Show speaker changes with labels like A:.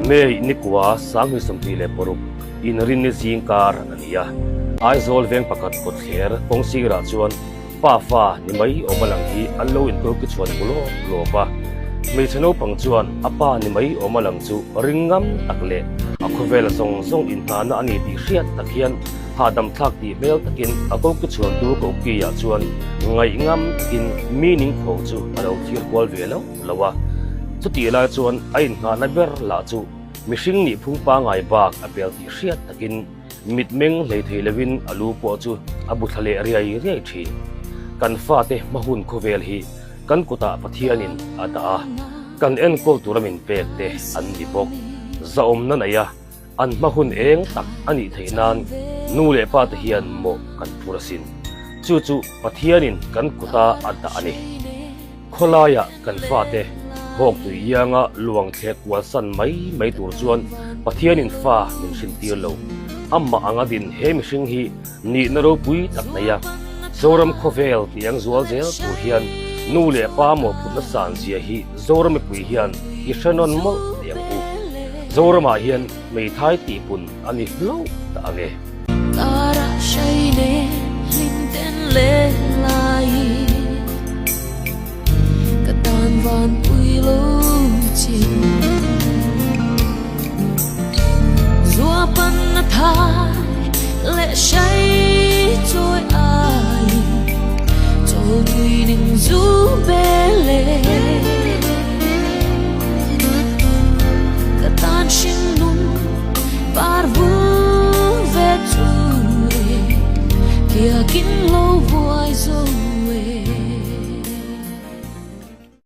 A: May nikua 2026 inrinni zing kar a ni a. Aizawl veng pakhat kawtthler kawng sirah chuan pa fa ni mai awm a lang hi an lo inkoki chhuan bu lawp lawp a. Hmeichhe naupang chuan a pa ni mai awm a lang chu ring ngam tak leh a khawvel zawng zawng inhnahna a ni tih hriat tak hian hahdam thlak tih hmel takin a koki chhuantu koki-ah chuan ngaih ngam takin mi ning kho chu a lo thlir kual ve lo lo a. Chutih lai chuan a inhnahna ber lah chu mihring nih phung pangai bak a pel tih hriat takin mitmeng hlei thei lovin a lu pawh chu a bu thla leh riai riai thin. Kan fate hma hun khawvel hi kan kutah Pathianin a dah a, kan enkawl tura min pek te an ni bawk. Zahawmna nei a. An hma hun eng tak a nih theih nan nu leh pa te hian mawh kan phur asin. Chu chu Pathianin kan kuta a dah a ni. Khawlaiah kan fate hawk tui ianga luang thlek kual san mai mai tur chuan Pathianin fa min hrin tir lo. Amah anga din he mihring hi nihna ropui tak nei a. Zoram khawvel tiang zual zel tur hian nu leh pa mawhphurhna san zia hi Zoram mipui hian i hre nawn mawlh teh ang u. Zoramah hian hmeithai tihpun a ni hlauh ta ang e.
B: Karah hrai nen hlim ten leng laiin ka tan van.